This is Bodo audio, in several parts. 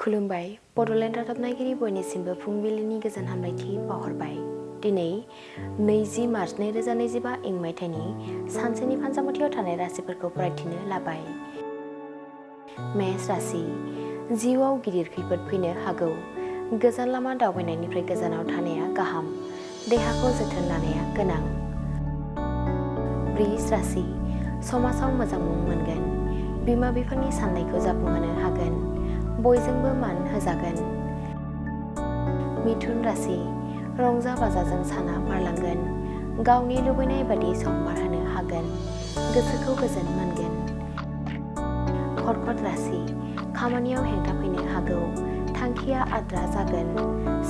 खुलुमबाय बड'लेण्ड रादाब नायगिरि बयनिसिमबो फुंबिलिनि गोजोन हामलायथि बावहरबाय। दिनै 20 मार्च 2025 इं मायथाइनि सानसेनि फानजामुथियाव थानाय राशिफोरखौ फरायथिनो लाबाय। मेष राशि जिउआव गिदिर खैफोद फैनो हागौ। गोजान लामा दावबायनायनिफ्राय गोजानाव थानाया गाहाम। देहाखौ जोथोन लानाया गोनां। वृष राशि समाजाव मोजां मुं मोनगोन। बिमा बिफानि साननायखौ जाफुंहोनो हागोन। बयजोंबो मान होजागोन। मिथुन राशि रंजा बाजाजों साना बारलांगोन। गावनि लुबैनाय बादि सम बारहोनो हागोन। गोसोखौ गोजोन मोनगोन। कर्कट राशि खामानियाव हेंथा फैनो हागौ। थांखिया आद्रा जागोन।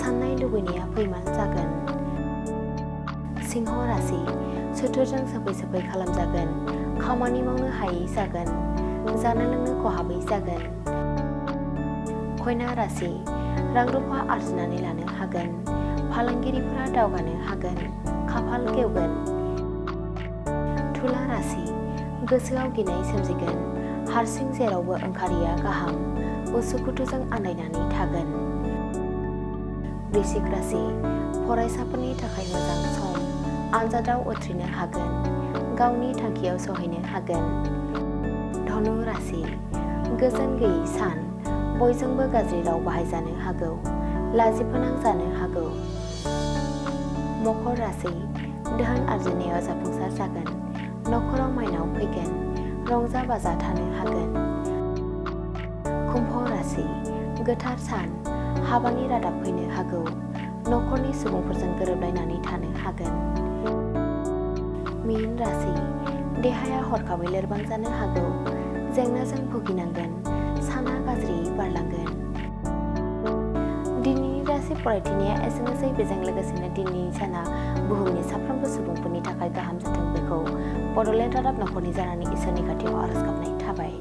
साननाय लुबैनाया फैमाल जागोन। सिंह राशि सुथुरजों सोफै खालामजागोन। खामानि मावनो हायै जागोन। जानो लोंनो खहाबै जागोन। कन्या राशि रां रुफा आरजिनानै लानो हागोन। फालांगिरिफोरा दावगानो हागोन। खाफाल गेवगोन। तुला राशि गोसोआव गिनाय सोमजिगोन। हारसिं जेरावबो ओंखारिया गाहाम। उसुखुथुजों आन्दायनानै थागोन। वृश्चिक राशि फरायसाफोरनि थाखाय मोजां सम। आनजादाव उथ्रिनो हागोन। गावनि थांखियाव सहैनो हागोन। धनु राशि गोजोन गैयै सान। बयजोंबो गाज्रि राव बाहायजानो हागौ। लाजि फोनां जानो हागौ। मकर राशि धोन आरजिनायाव जाफुंसार जागोन। नखराव माइनाव फैगोन। रंजा बाजा थानो हागोन। कुम्भ राशि गोथार सान। हाबानि रादाब फैनो हागौ। नखरनि सुबुंफोरजों गोरोबलायनानै थानो हागोन। मीन राशि देहाया हरखाबै लोरबां जानो हागौ। जेंनाजों भुगिनांगोन। साना गाज्रियै बारलांगोन। दिनैनि राशि फरायथिनाया एसेनोसै। बेजों लोगोसेनो दिनैनि साना बुहुमनि साफ्रोमबो सुबुंफोरनि थाखाय गाहाम जाथों बेखौ बड'लेण्ड रादाब नखरनि जानानै इसोरनि खाथियाव आरज गाबनाय थाबाय।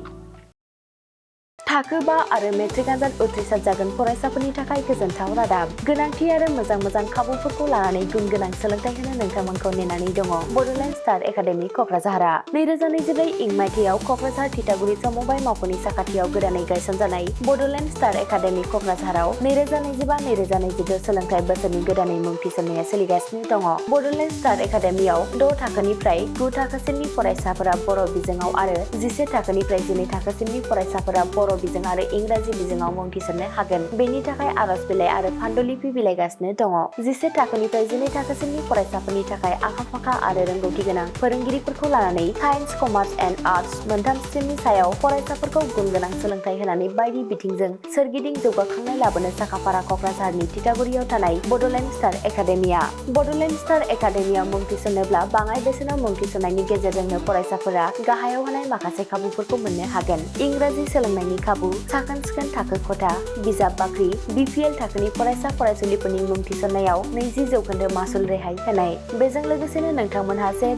थाखो 5 आरो मेट्रिक आनजाद उथ्रिसार जागोन फरायसाफोरनि थाखाय गोजोनथाव रादाब। गोनांथि आरो मोजां खाबुफोरखौ लानानै गुन गोनां सोलोंथाइ होनो नोंथांमोनखौ नेनानै दङ बड'लेण्ड स्टार एकाडेमि क'क्राझारआ। 2024 इं मायथाइयाव क'क्राझार थिथागुरि समबाय मावख'नि साखाथियाव गोदानै गायसनजानाय बड'लेण्ड स्टार एकाडेमि क'क्राझाराव 2025-2026 सोलोंथाइ बोसोरनि गोदानै मुं थिसननाया सोलिगासिनो दङ। बड'लेण्ड स्टार एकाडेमियाव 6 थाखोनिफ्राय 9 थाखोसिमनि फरायसाफोरा बर' बिजोङाव आरो 11 थाखोनिफ्राय 12 थाखोसिमनि फरायसाफोरा बर' बिजों आरो इंराजि बिजोङाव मुं थिसननो हागोन। बेनि थाखाय आरज बिलाइ आरो पान्डुलिपि बिलाइगासिनो दङ। 11 थाखोनिफ्राय 12 थाखोसिमनि फरायसाफोरनि थाखाय आखा-फाखा आरो रोंगौथि गोनां फोरोंगिरिफोरखौ लानानै साइन्स, कमार्स एन्ड आर्टस मोनथाम स्ट्रिमनि सायाव फरायसाफोरखौ गुन गोनां सोलोंथाइ होनानै बायदि बिथिंजों सोरगिदिं जौगाखांनाय लाबोनो साखाफारा क'क्राझारनि थिथागुरियाव थानाय बड'लेण्ड स्टार एकाडेमिया। बड'लेण्ड स्टार एकाडेमियाव मुं थिसननोब्ला बाङाइ बेसेनाव मुं थिसननायनि गेजेरजोंनो फरायसाफोरा गाहायाव होनाय माखासे खाबुफोरखौ मोननो हागोन। इंराजि सोलोंनायनि खाबु, साखोन-सिखोन थाखो खथा, बिजाब बाख्रि, BPL थाखोनि फरायसा फरायसुलिफोरनि मुं थिसननायाव 20% मासुल रेहाय होनाय। बेजों लोगोसेनो नोंथांमोनहा JEE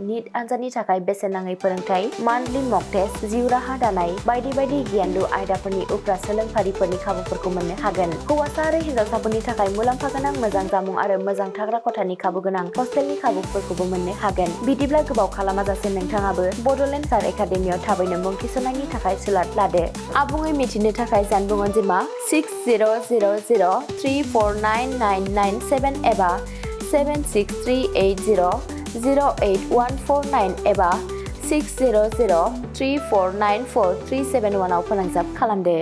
नीट आनजादनि थाखाय बेसेन नाङै फोरोंथाय, मान्थलि मक टेस्ट, जिउ राहा दानाय बायदि गियानलु आयदाफोरनि उफ्रा सोलोंफारिफोरनि खाबुफोरखौ मोननो हागोन। हौवासा आरो हिन्जावसाफोरनि थाखाय मुलाम्फा गोनां मोजां जामुं आरो मोजां थाग्रा खथानि खाबु गोनां हस्टेलनि खाबुफोरखौबो मोननो हागोन। बिदिब्ला गोबाव खालामाजासे नोंथाङाबो बड'लेण्ड स्टार एकाडेमियाव थाबैनो मुं थिसननायनि थाखाय सुलाद लादो। आबुङै मिथिनो थाखाय जानबुं अनजिमा 6000349997 एबा 7638008149 एबा 6003494371 आव फोनांजाब खालामदो।